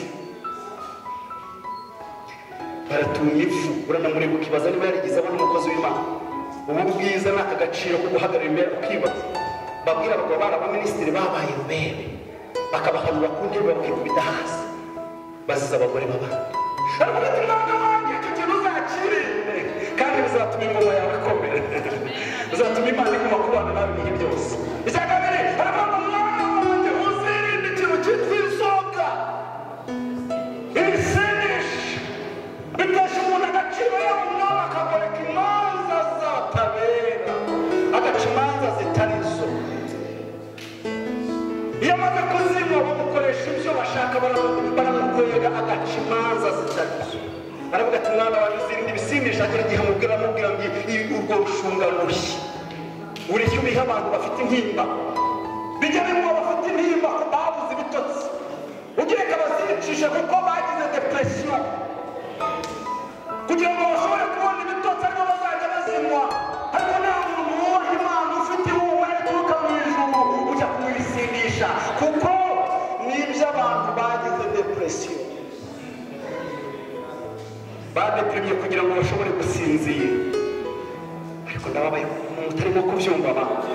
baratumba ivu. Uranamureba ukibaza niba yarigeze abona umukozi w'Imana. Ubu bwiza ni aka gaciro ko guhagarara imbere ukibaza. Babwira abagabo bari abaminisitiri babaye rubebe, bakabahanura ku ntebe bakikubita hasi, baziza abagore b'abandi. Aravuga ati mwana wanjye icyo kintu uzakirinde, kandi bizatuma ingoma yawe ikomera, bizatuma Imana iguma kubana nawe ibihe byose. Icya kabiri, aravuga ngo mwana wanjye uzirinde ikintu cyitwa inzoga, ibisindisha bitesha umuntu agaciro, yaba umwami akagoreka imanza z'abatabera, agaca imanza zitari zo. Iyo amaze kuzinywa bamukoresha ibyo bashaka, baramukwega agaca imanza zitari zo. Aravuga ati mwana wanjye uzirinde ibisindisha. Agera igihe amubwira ngo urwo rushungano rushya urishya ubihe abantu bafite intimba, bijya bimwe bafite intimba ko babuze ibitotsi, ugireka bazicisha kuko bagize depression, kugira ngo bashobore kubona ibitotsi ariko bazajya bazinywa. Ariko nta muntu wubaha Imana ufite ihumure rituruka mu ijuru ujya kunywa ibisindisha, kuko nibyo abantu bagize depression badeprimiye kugira ngo bashobore gusinzira. Ariko ndababaye umuntu utarimo kubyumva abantu.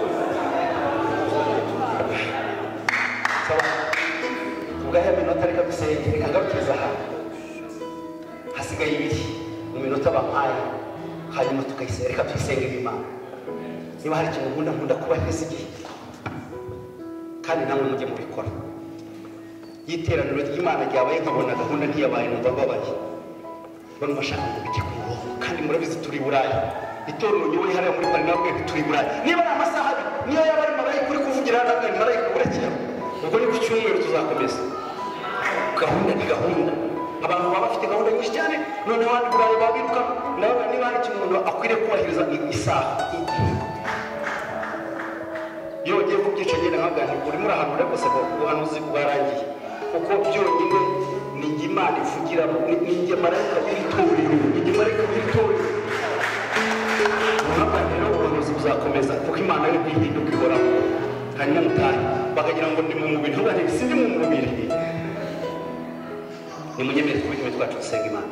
Kubwaho minota reka dusenge, reka ngarukiriza aha. Hasigaye ibiri mu minota bampaye, hanyuma tukayisenga. Reka tuyisenge Imana. Niba hari ikintu nkunda kubahiriza igihe, kandi namwe mujye mubikora. Y'iteraniro ry'Imana ryabaye nkabona gahunda ntiyabaye, numva mbabaye. Bano bashaka ngo bijye ku murongo, kandi murabizi turi i Burayi. Itorero nyoboye hariya muri Paris nabwo turi i Burayi. Niba ari amasaha abiri, niyo yaba ari marayika uri kuvugira hano, ni marayika urekera. Ubwo ni ku cyumweru tuzakomeza. Gahunda ni gahunda. Abantu baba bafite gahunda nyinshi cyane, noneho abandi Burayi babiruka. Nawe niba hari ikintu umuntu akwiriye kubahiriza ni isaha, igihe. Iyo ugiye kubyica ngenda nkabwira nti urimo urahanura rwose ngo ubuhanuzi bwarangiye, kuko byonyine ni njye Imana ivugiramo, ni njye marayika w'itorero, ni njye marayika w'itorero. Ubuhamya rero ubuhanuzi buzakomeza kuko Imana yo ntihinduka ihoraho. Hanyuma mutahe bakagira ngo ndi mu mubiri, ntabwo nti sindi mu mubiri. Nimunyemere twubike imitwe yacu dusenga Imana.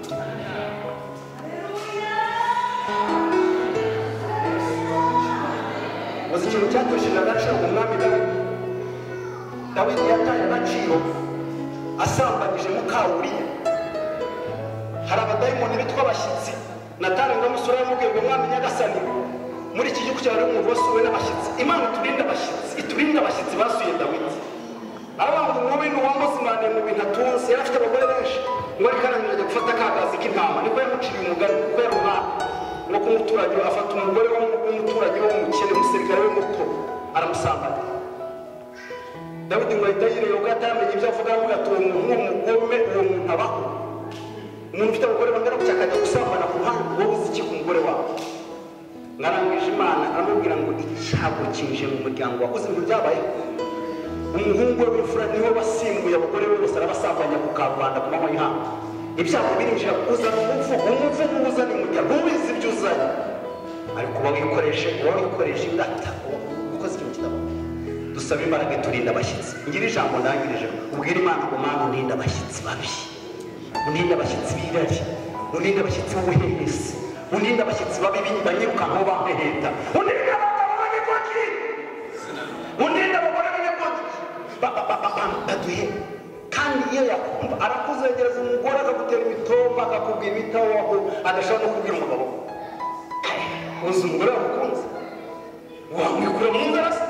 Uzi ikintu cyatesheje agaciro umwami Dawidi? Dawidi yataye agaciro asambanyije muka Uriya. Hari abadayimoni bitwa abashyitsi. Natani ngo amusura yamubwiye ngo mwami Nyagasani, muri iki gihugu cyawe umuntu wasuwe n'abashyitsi. Imana iturinde abashyitsi, iturinde abashyitsi basuye Dawidi. Aravuga ngo umubi ni uwamuzimaniye mu bintu atunze, yari afite abagore benshi, ngo ariko arangira ajya gufata akagazi k'intama, niko yamuciriye umugani kuko yari umwami. Ngo ku muturage afata umugore w'umuturage w'umukene, umusirikare we muto, aramusambanya. Dawidi ngo ahita yireba ubwo atamenye ibyo avuga, aravuga ati uwo muntu w'umugome, uwo muntu abaho, umuntu ufite abagore bangana gutya akajya gusambana ku ruhande, wowe uzi iki ku mugore wawe? Ngarangije Imana aramubwira ngo icyago kinje mu muryango wawe. Uzi ibintu byabayeho? Umuhungu we w'imfura niwe wasimbuye abagore be bose, arabasambanya ku karubanda ku manywa y'ihangu. Ibyago birinjira, uzana umuvumo uzana umuryango, ubizi ibyo uzanye, ariko uba wikoreshe ingata, ukoze ikintu kidabaho. Dusaba imbaraga turinda abashyitsi. Ngira ijambo ndangirije, ubwira Imana ngo Mana undinde abashyitsi babi, undinde abashyitsi b'irari, undinde abashyitsi b'ubuhehesi, undinde abashyitsi babi banyirukankaho bampeheta, undinde abagabo b'abanyagwaki, undinde abagore b'abanyagwaki baduhe. Kandi iyo yakumva arakuzegereza umugore akagutera imitomba, akakubwira ibitabaho, adashobora no kubwira umugabo. Uzi umugore wamukunze wamwikura mu nzara se?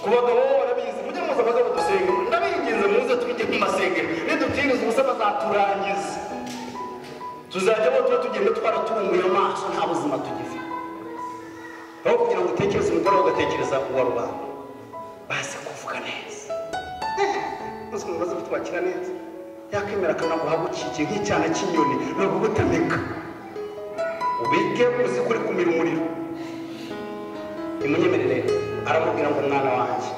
Ku bagabo bo barabizi, mujye muza abagabo dusenga, ndabinginze muze tujye mu masengero, nidutiriza ubusa bazaturangiza, tuzajya bo tuba tugenda twaratunguye amaso, nta buzima tugifite. Aho kugira ngo utekereze umugore ugatekereza uwa rubanda, bazi kuvuga neza, uzi umuntu azi kutwakira neza, yakwemera akanaguhagukikiye nk'icyana cy'inyoni, ni ukugutamika, ubike uzi kuri kumira umuriro. Imunyemerere aramubwira ngo mwana wanjye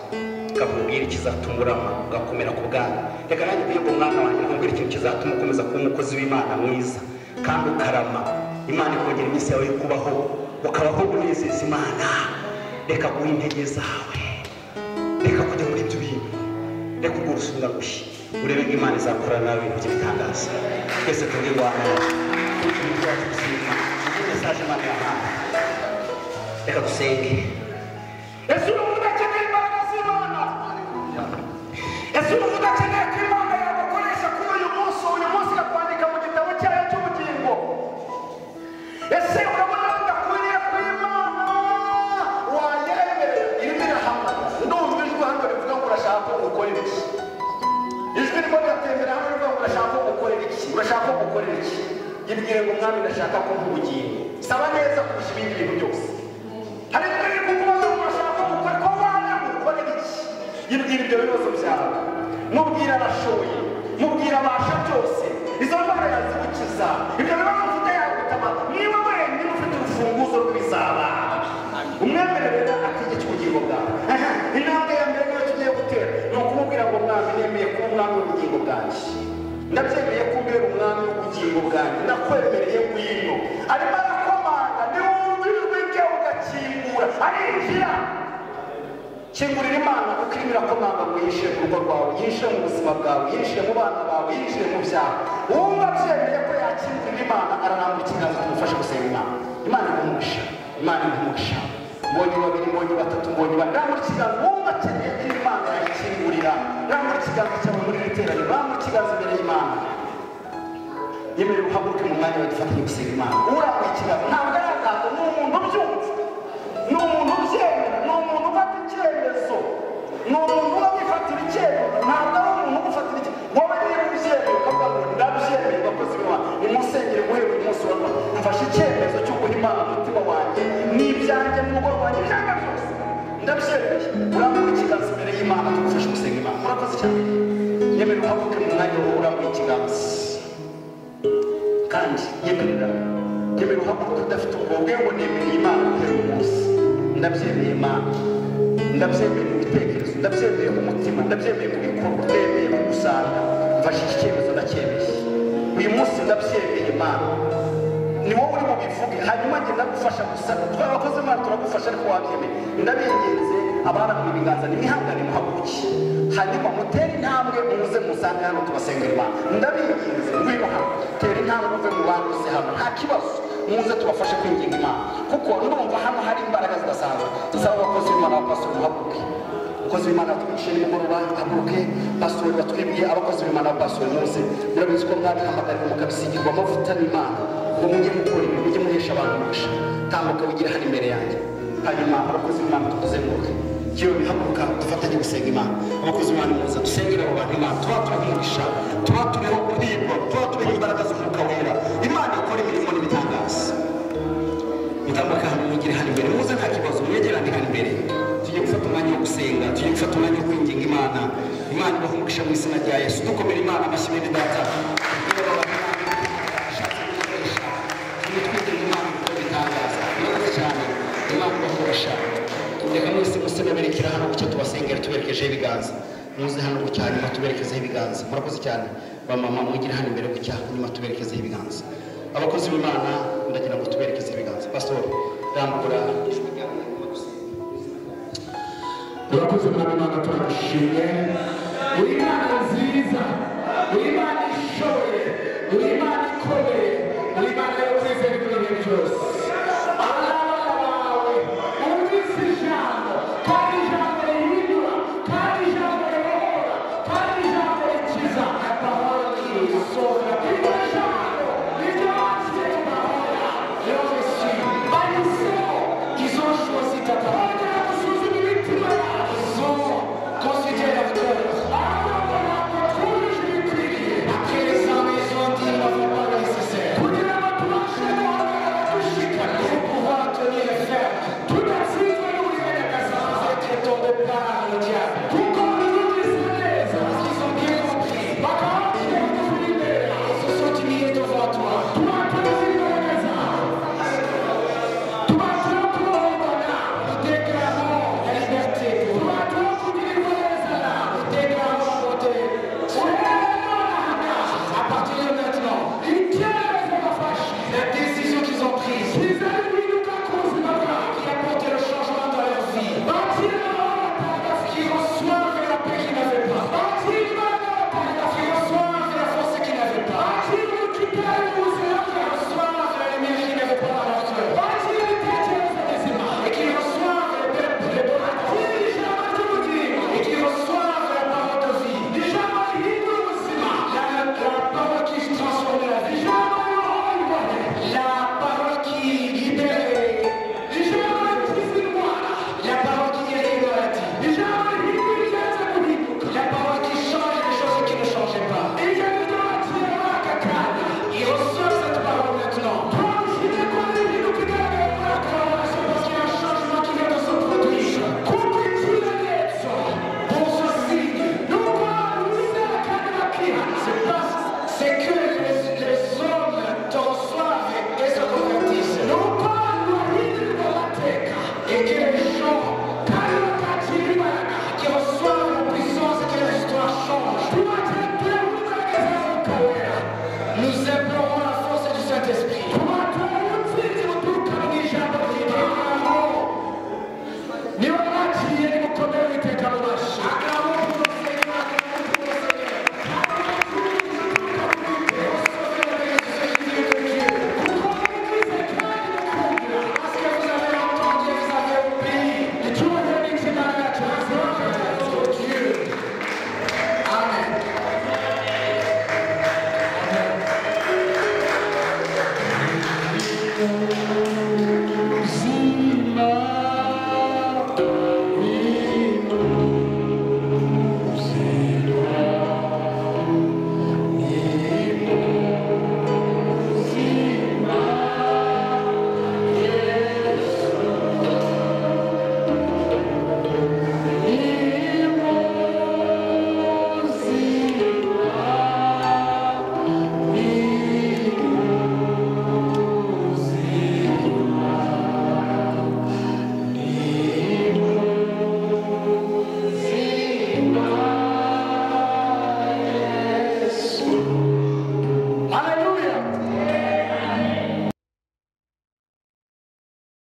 kakubwira ikizatuma urama ugakomera ku bwami. Reka nanjye mbwire ngo mwana wanjye nkubwire ikintu kizatuma ukomeza kuba umukozi w'Imana mwiza kandi ukarama, Imana ikongera iminsi yawe yo kubaho, ukabaho unezeza Imana. Reka guha intege zawe, reka kujya muri ibyo bintu, reka urwo rusunga rushya, urebe ngo Imana izakorana nawe ibintu by'ibitangaza. Twese tuvuge ngo amen. Iyi mesaje Imana yahaye, reka dusenge. Ese urumva udakeneye imbaraga z'Imana? Ese urumva udakeneye ko Imana yagukoresha kuri uyu munsi, uyu munsi ikakwandika mu gitabo cyayo cy'ubugingo? Ese urabona bidakwiriye ko Imana wayemerera? Irimo irahamagara. Ndumva ijwi hano rivuga ngo urashaka ko ukorera iki? Ijwi ririmo riratembera hano rivuga ngo urashaka ko ukorera iki? Urashaka ko ukorera iki? Yibwire ngo Mwami ndashaka ko mpa ubugingo. Saba neza kurusha ibindi bintu byose. Hari ijwi riri kukubaza ngo urashaka ko ukora ko wajya gukorera iki? Yibwira ibyo bibazo byawe, mubwira arashoboye, mubwira abasha byose, izo ndwara yazigukiza, ibyo bibazo ufite yagutabara, niba wenyine ufite urufunguzo rw'ibizaba. Umwemerere ategeke ubugingo bwawe. Intambwe ya mbere niyo tugiye gutera ni ukumubwira ngo Mwami nemeye kuba umwami w'ubugingo bwanjye, ndabyemeye ko umbera umwami w'ubugingo bwanjye, ndakwemereye ngwino. Arimo arakomanga, niwumva ijwi rye ugakingura, arinjira. Kingurira Imana kuko irimo irakomanga ngo yinjire mu rugo rwawe, yinjire mu buzima bwawe, yinjire mu bana bawe, yinjire mu byawe. Uwumva abyemeye ko yakingurira Imana ararambura ikiganza tumufashe gusenga Imana. Imana iguha, Imana iguha. Mbonye babiri, mbonye batatu, mbonye bane. Rambura ikiganza, wumva akeneye ko Imana yayikingurira. Rambura ikiganza cyawe muri iri teraniro, rambura ikiganza imbere y'Imana. Yemerera uhaguruke mu mwanya wawe dufatanye gusenga Imana. Urambuye ikiganza ntabwo ari agahato, ni umuntu ubyumva, ni umuntu ubyemera, ni umuntu ufata icyemezo, ni umuntu uba wifatira icyemezo, ntabwo ari umuntu ugufatira icyemezo. Wowe niba ubyemeye ukavuga ngo ndabyemeye, bakozi b'Imana nimusengere guhera uyu munsi wa none, mfashe icyemezo cyo guha Imana umutima wanjye n'ibyanjye n'urugo rwanjye, ibyanjye byose ndabyemeye. Urambura ikiganza imbere y'Imana tugufashe gusenga Imana. Murakoze cyane. Yemerera uhaguruke mu mwanya wawe urambuye ikiganza, kandi yemerera uhaguruke udafite ubwoba ngo nemereye Imana guhera uyu munsi, ndabyemeye Imana, ndabyemeye mu bitekerezo, ndabyemeye mu mutima, ndabyemeye mu bikorwa, ndemeye kugusanga, mfashe iki cyemezo ndacyemeye uyu munsi, ndabyemeye Imana. Ni wowe uri bubivuge, hanyuma njye ndagufasha gusa, twe abakozi Imana turagufasha ariko wabyemeye. Ndabinginze abarambuye ibiganza nimwihangane muhaguruke, hanyuma mutere intambwe muze musange hano tubasengera Imana. Ndabinginze ngwino hano, tera intambwe uve mu bandi uze hano, nta kibazo, muze tubafashe kwinginga Imana, kuko ndumva hano hari imbaraga zidasanzwe. Dusaba abakozi b'Imana, abapastori muhaguruke, abakozi b'Imana batwigishe nimugoroba haguruke, pastori batwibwiye, abakozi b'Imana, abapastori muze. Murabizi ko mwabihamagariwe mukabisigirwa amavuta n'Imana ngo mujye mukora ibi, mujye muhesha abantu umugisha. Tambuka wigire hano imbere yanjye, hanyuma abakozi b'Imana tukuzenguruke. Yewe bihaguruka dufatanye gusenga Imana. Abakozi b'Imana muze dusengere abo bantu Imana, tuba turiho umugisha, tuba turiho guhirwa, tuba turiho imbaraga z'umwuka wera. Imana ikora imirimo n'ibitangaza. Mutambuka hano mwigire hano imbere, muze nta kibazo, mwegerane hano imbere. Tugiye gufata umwanya wo gusenga, tugiye gufata umwanya wo kwinginga Imana. Imana ibahe umugisha mu izina rya Yesu. Dukomere Imana amashyi, bene data. Tubwire aba bantu Imana ishatse gukoresha. Tujye twinginga Imana gukora ibitangaza. Murakoze cyane. Imana ibahe umugisha. Reka mwese muse n'aberekera hano gutya, tubasengera tuberekejeho ibiganza. Muze hano gutya, hanyuma tuberekezeho ibiganza. Murakoze cyane. Bamama, mwigire hano imbere gutya, hanyuma tuberekezeho ibiganza. Abakozi b'Imana, ndagira ngo tuberekezeho ibiganza. Pastor, rambura ijwi ryawe hanyuma dusenge. Urakoze, Mwami Imana, turagushimye. Uri Imana nziza, uri Imana.